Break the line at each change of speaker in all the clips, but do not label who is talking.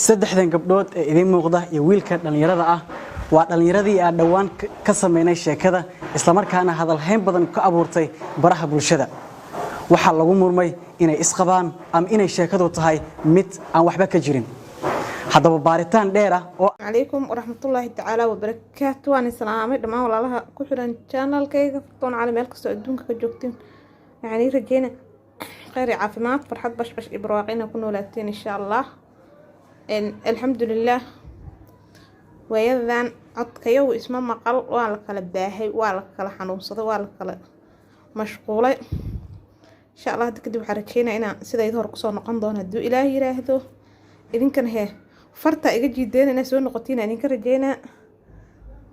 Saddexdan gabdhood ee idiin muuqda iyo wiilka dhallinyarada ah waa dhallinyaradii aan dhowaan ka sameynay sheekada, islamarkaana hadalhayn badan ka abuurtay baraha bulshada. Waxaa lagu murmay inay isqabaan ama inay sheekadu tahay mid aan waxba ka jirin. Haddaba baaritaan dheer ah oo
Calaykum waraxmatullaahi tacaala wabarakaatu. Waan islaamay dhammaan walaalaha ku xiran channelkayga Fartuun Cali, meel kastoo adduunka ka joogtiin. Waxaan ii rajeyna kheyr iyo caafimaad, farxad, bashbash iyo barwaaqo inaa ku noolaateen, insha Allah. Alxamdulilaah, waayadan codkayagu isma maqal, waa la kala baahay, waa la kala xanuunsaday, waa la kala mashquulay. Insha Allah hadda kadib waxaan rajeynaya inaan sidayda hore kusoo noqon doono, hadduu Ilaah yiraahdo. Idinkana hee farta iga jiideen inaa soo noqotiin idinka rajeynaa.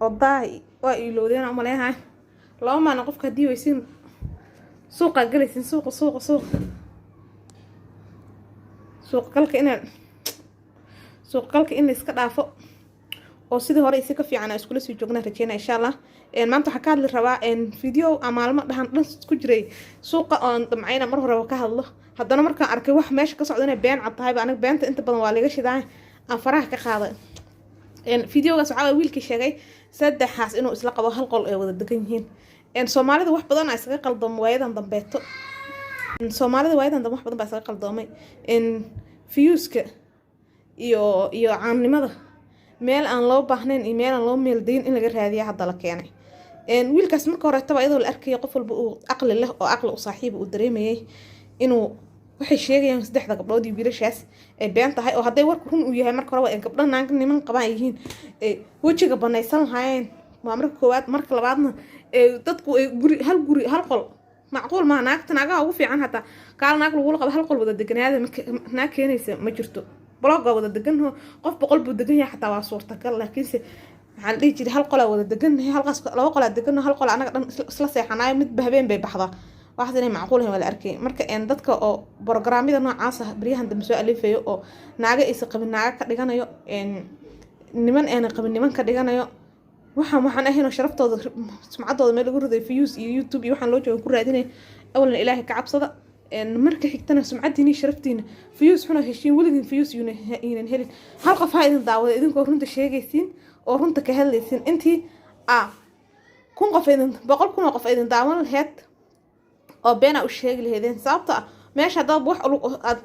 Odaa waa iilowdeen umaleeyahay 2 maalin. Qofka haddii weysiin suuqaa galaysin, suuqa suuqa suuqa suuqgalka inaan suuqgalka in la iska dhaafo oo sidii hore isi ka fiican aan iskula sii joogna rajeynaa, insha Allah. Maanta waxaan ka hadli rabaa video aan maalmo dhahan dhan ku jiray suuqa oon damcayna mar horeba ka hadlo. Haddana markaan arkay wax meesha ka socda inay been cad tahayba, aniga beenta inta badan waa laga shidaa, aan faraha ka qaaday. Videogaas waxaa wiilkii sheegay saddexaas inuu isla qabo, hal qol ay wada degan yihiin. Soomaalida wax badan aa isaga qaldoomo waayadan dambeeto. Soomaalida waayadan dambe wax badan baa isaga qaldoomay. Viewska iyo caannimada meel aan loo baahnayn iyo meel aan loo meeldayin in laga raadiya hadda la keenay. Wiilkaas marka horeetaba iyadoo la arkaya, qof walba uu aqli leh oo aqli u saaxiiba uu dareemayay inuu waxay sheegayaan saddexda gabdhood iyo wiilashaas ay been tahay, oo hadday warku run uu yahay, marka horeba ay gabdho naag niman qabaan yihiin, wejiga banaysan lahaayeen. Waa marka koowaad. Marka labaadna, dadku ay guri, hal guri, hal qol macquul maaha. Naagta naagaha ugu fiican hataa kaal naag lagula qabo hal qol wada deganaada naag keenaysa ma jirto. Block-ga wada deganho, qof 100 buu degan yahay xataa waa suurtagal, laakiinse waxaan dhihi jiray hal qolaa wada degannahay, halkaas laba qolaa deganno, hal qol anaga dhan isla seexanaayo, midba habeen bay baxdaa. Waxaas inay macquul ahayn waa la arkay. Marka dadka oo programyada noocaas ah baryahan dambe soo alifayo oo naaga aysan qabin naaga ka dhiganayo, niman aanan qabin niman ka dhiganayo, waxaan ahayn oo sharaftooda, sumcaddooda meel lagu riday, views iyo YouTube iyo waxaan loo jooga ku raadinay, awalan Ilaahay ka cabsada. Marka xigtana sumcadiina iyo sharaftiina views xuna heshiin, weligiin views yuunan helin. Hal qof ha idin daawada idinkoo runta sheegaysiin oo runta ka hadlaysiin, intii a 1000 qof idin, 100,000 oo qof idin daawan laheyd oo beenaa u sheegi laheydeen. Sababta ah meesha haddaad wax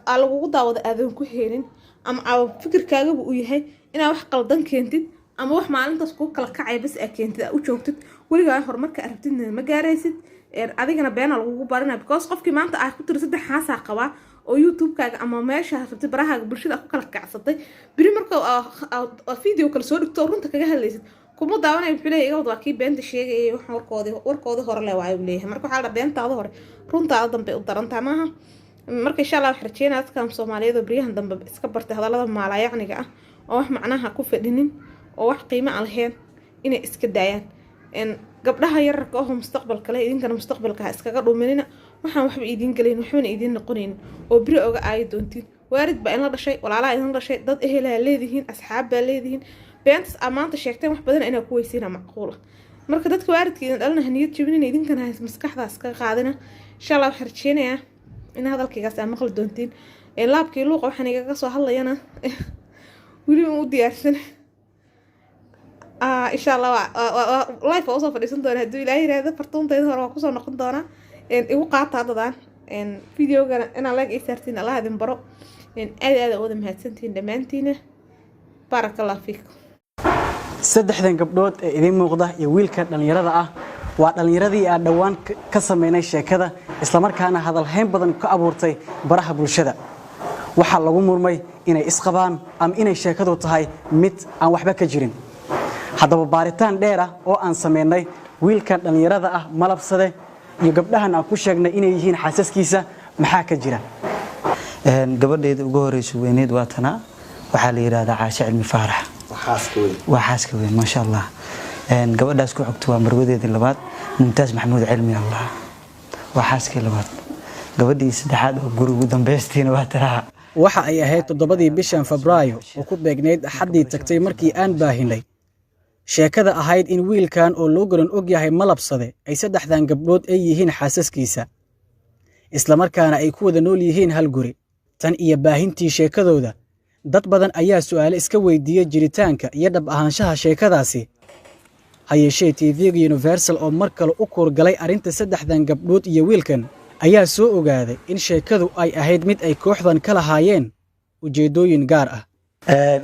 aa lagugu daawado aadan ku helin, ama aa fikirkaagaba uu yahay inaad wax qaldan keentid ama wax maalintaas kuu kala kacaya bas aa keentid, aa u joogtid, weligaa horumarka arabtidna ma gaaraysid. Adigana beena lagugu barinaya, because qofkii maanta aa ku tiri saddex xaasaa qabaa oo YouTube-kaaga ama meesha rabtay barahaaga bulshada ku kala kacsatay, beri marka video kale soo dhigto oo runta kaga hadlaysid, kuma daawanaya. Wuxuu leeyahay, "Iga wad, waa kii beenta sheegayay, waxaan warkoodii hore le waayo," uu leeyahay. Marka waxaa la beentaada hore runtaada dambe u darantaa maaha. Marka insha Allah waxaan rajeynaya dadkan Soomaaliyeed oo baryahan dambe iska bartay hadallada maalaayacniga ah oo wax macnaha ku fadhinin oo wax qiimo aan lahayn inay iska daayaan. Gabdhaha yararka oo mustaqbalka leh, idinkana mustaqbalka ha iskaga dhuminina waxaan waxba idiin gelayn, waxbana idiin noqonaynin oo beri oga aayi doontiin. Waalid baa inla dhashay, walaalaha idin dhashay, dad ehelaa leedihiin, asxaab baa leedihiin. Beentas aa maanta sheegteen wax badan inaa ku weysiina macquula. Marka dadka waalidka idin dhalana ha niyad jebinina, idinkana ha maskaxdaas ka qaadina. Insha Allah waxaan rajeynayaa in hadalkaygaas aa maqli doontiin. Laabkii luuqa waxaan igaga soo hadlayana weli u diyaarsan. Insha Allah live waa usoo fadhiisan doona hadduu Ilaahay yiraahdo. Fartuuntayda hore waa kusoo noqon doonaa. Igu qaata haddadaan videogana inaa like ii saartiin. Allah idin baro. Aad aad wada mahadsantihiin dhammaantiina. Baaraka Allah fiikum.
Saddexdan gabdhood ee idiin muuqda iyo wiilka dhallinyarada ah waa dhallinyaradii aan dhowaan ka sameynay sheekada, islamarkaana hadalhayn badan ka abuurtay baraha bulshada. Waxaa lagu murmay inay isqabaan ama inay sheekadu tahay mid aan waxba ka jirin. Haddaba baaritaan dheer ah oo aan sameynay, wiilka dhallinyarada ah Malabsade iyo gabdhahan aan ku sheegnay inay yihiin xaasaskiisa, maxaa ka jira?
Gabadheeda ugu horeysa weyneed waa tanaa, waxaa la yidhaahdaa Caashe Cilmi Faarax, waa xaaska weyn, maasha Allah. Gabadhaas ku xigta waa marwadeedii labaad, Mumtaaz Maxamuud Cilmi Allah, waa xaaskii labaad. Gabadhii saddexaad oo guri ugu dambeystiina waa tanaa.
Waxa ay ahayd 7-dii bishan Febraayo oo ku beegnayd Axaddii tagtay markii aan baahinay sheekada ahayd in wiilkan oo loo garan og yahay Malabsade ay saddexdan gabdhood ay yihiin xaasaskiisa, islamarkaana ay ku wada nool yihiin hal guri. Tan iyo baahintii sheekadooda Dad badan ayaa su'aale iska weydiiyey jiritaanka iyo dhab ahaanshaha sheekadaasi. Ha yeeshee, TV-ga Universal oo mar kale u kuurgalay arrinta saddexdan gabdhood iyo wiilkan ayaa soo ogaaday in sheekadu ay ahayd mid ay kooxdan ka lahaayeen ujeeddooyin gaar ah.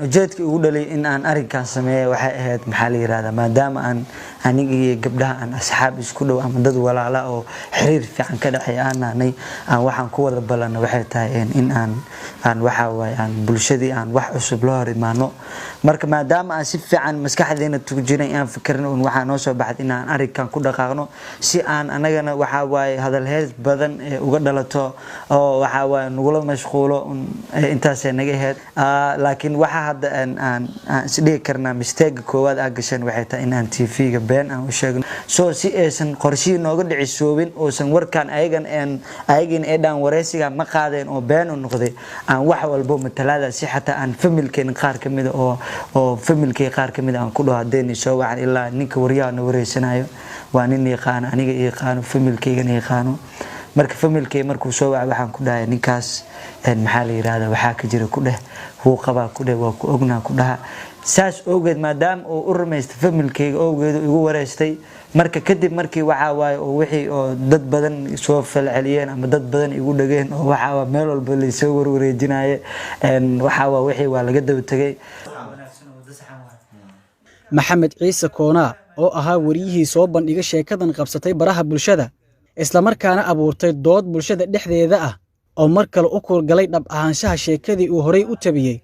Ujeedkii ugu dhalay in aan arrinkan sameeya waxay ahayd, maxaa la yirahdaa, maadaama aan aniga iyo gabdhaha aan asxaab isku dhow ama dad walaala oo xiriir fiican ka dhexeeya aan nahnay, aan waxaan ku wada ballanno waxay tahay in aan waxa waaye aan bulshadii aan wax cusub la hor imaano. Marka maadaama aan si fiican maskaxdeena tujinay, aan fikirno un, waxaa noo soo baxday in aan arrinkan ku dhaqaaqno si aan anagana waxa waaye hadal hees badan ee uga dhalato oo waxa waaye nagula mashquulo un. Intaasay naga ahayd. Laakiin waxa hadda aan isdhihi karnaa mistake koowaad aa gasheen waxay tahay in aan TV-ga been aan u sheegno, so si aysan qorshihii nooga dhicisoobin, uusan warkan ayagan aan ayagina ay dhaan wareysiga ma qaadeen oo been u noqday, aan wax walbo matalaada si xataa aan familkeen qaar ka mida oo familkay qaar ka mida aan ku dhaho haddayna soo wacan, ilaa ninka waryaha na wareysanayo waa nin yaqaano, aniga yaqaano, familkaygana yaqaano. Marka familkay markuu soo wacay, waxaan ku dhahay ninkaas, maxaa la yirahdaa, waxaa ka jira ku dheh, wuu qabaa ku dheh, waa ku ognaa ku dhaha. Saas awgeed, maadaama uu u rumaystay familkayga awgeed igu wareystay. Marka kadib markii waxaa waaye oo wixii oo dad badan soo falceliyeen ama dad badan igu dhageen oo waxaa waa meel walba laysoo warwareejinaye, waxaa waa wixii waa laga daba tegay.
Maxamed Ciise Koonaa oo ahaa wariyihii soo bandhiga sheekadan qabsatay baraha bulshada, islamarkaana abuurtay dood bulshada dhexdeeda ah, oo mar kale u kuurgalay dhab ahaanshaha sheekadii uu horey u tabiyey,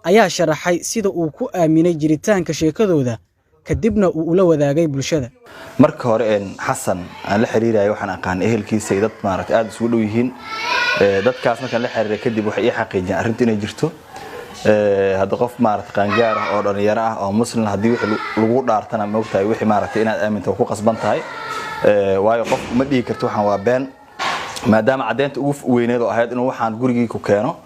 ayaa sharaxay sida uu ku aaminay jiritaanka sheekadooda, kadibna uu ula wadaagay bulshada.
Marka hore Xasan aan la xiriiraya, waxaan aqaan ehelkiisa iyo dad maaragtay aada isugu dhow yihiin. Dadkaas markaan la xiriiray kadib, waxay ii xaqiijiyeen arrintu inay jirto. Hadda qof maaragtay qaangaar ah oo dhalinyaro ah oo muslim, haddii wixii lagu dhaartana, maogtahay wixii maaragtay inaad aaminto waa ku qasban tahay, waayo qof ma dhihi karto waxaan waa been, maadaama caddeynta ugu weyneed oo ahayd inuu waxaan gurigii ku keeno,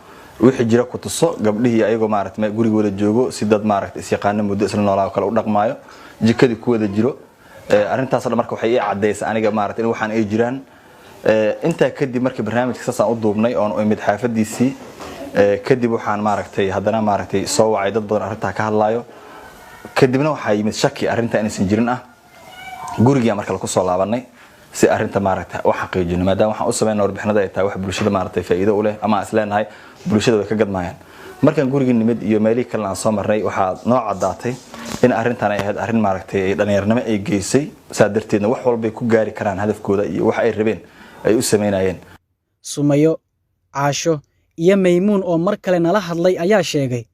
wixii jira ku tuso, gabdhihii ayagoo maaragtay guriga wada joogo, si dad maaragtay isyaqaano muddo isla noolaa kale u dhaqmaayo, jikadii ku wada jiro. Arrintaas dhan marka waxay ii caddaysay aniga maaragtay in waxaan ay jiraan. Intaa kadib, markii barnaamijka saasaan u duubnay oon u imid xaafadiisii kadib, waxaan maaragtay haddana maaragtay soo wacay dad badan arrintaa ka hadlaayo. Kadibna waxaa yimid shaki arrintaa inaysan jirin ah. Gurigaa marka laku soo laabanay si arrinta maaragtay u xaqiijino, maadaama waxaan u sameynaa warbixinada ay tahay wax bulshada maaragtay faa'iido u leh ama aan isleenahay bulshada way ka gadmayaan. Markaan gurigii nimid iyo meelihii kalena aan soo marnay, waxaa noo caddaatay in arrintan ay ahayd arrin maaragtay ay dhallinyarnimo ay geysay, saa darteedna wax walbay ku gaari karaan hadafkooda iyo wax ay rabeen ay u sameynayeen.
Sumayo, Caasho iyo Maymuun oo mar kale nala hadlay ayaa sheegay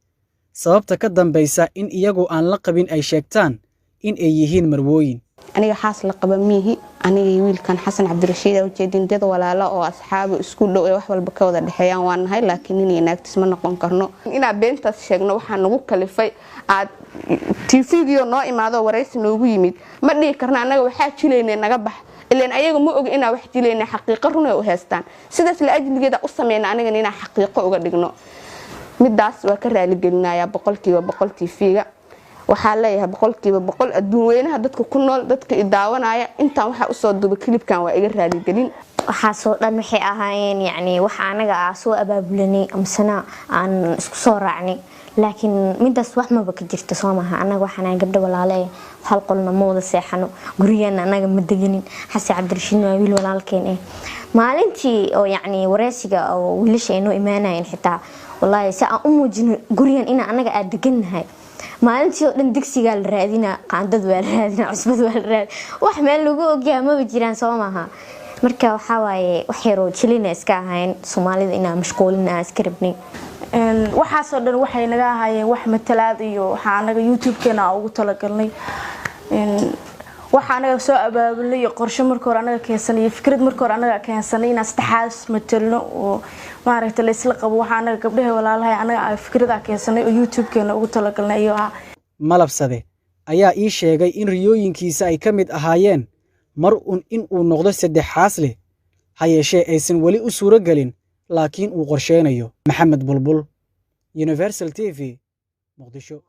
sababta ka dambaysa in iyagu aan la qabin ay sheegtaan in ay yihiin marwooyin.
Aniga xaas la qaba miihi. Aniga wiilkan Xasan Cabdirashiid aa ujeedin, dad walaalo oo asxaabu isku dhow ee wax walba ka wada dhexeeyaan waa nahay, laakiin nin iyo naagtiis ma noqon karno. Inaan beentaas sheegno waxaa nagu kalifay aad TV-giyo noo imaado, waraysi noogu yimid. Ma dhihi karna annaga waxaa jilaynay naga bax, ilaan ayaga ma oga inaa wax jilaynay, xaqiiqo run ay u haystaan. Sidaas la ajligeeda u sameyna anigana inaan xaqiiqo uga dhigno. Midaas waa ka raaligelinayaa 100% TV-ga. Waxaa leeyahay 100% adduun weynaha dadka ku nool, dadka i daawanaya, intaan waxaa usoo duubay clip-kan waa iga raaligelin.
Waxaasoo dhan waxay ahaayeen yacni waxa anaga aa soo abaabulanay amasena aan isku soo raacnay, laakiin midaas wax maba ka jirto. Soo maha anaga waxaan ahay gabdho walaale, hal qolna ma wada seexano, gurigeena anaga ma deganin. Xasan Cabdirashiid waa wiil walaalkeen eh. Maalintii oo yacni wareysiga oo wiilasha ay noo imaanayeen xitaa, wallaahi si aan u muujino gurigan ina anaga aad degannahay, maalintii oo dhan digsigaa la raadinaa, qaandad waa la raadinaa, cusbad waa la raadina, wax meel lagu ogyaha maba jiraan. Soo maaha? Marka waxaa waaye wax yaroo jilina iska ahayn, Soomaalida inaa mashquulina iska rabnay.
Waxaasoo dhan waxay naga ahaayeen wax matalaad iyo waxaa anaga YouTube-keena aan ugu talagalnay. Waxa anaga soo abaabulnay iyo qorshe marka hore anaga keensanay iyo fikrad marka hore anaga keensanay inaan saddexaas matalno oo maaragtay la isla qabo. Waxa anaga gabdhaha walaalahay anaga fikrada keensanay oo YouTube-keena ugu talagalnay iyo ahaa.
Malabsade ayaa ii sheegay in riyooyinkiisa ay ka mid ahaayeen mar un in uu noqdo saddex xaas leh, ha yeeshee aysan weli u suuro gelin, laakiin uu qorsheynayo. Maxamed Bulbul, Universal TV, Muqdisho.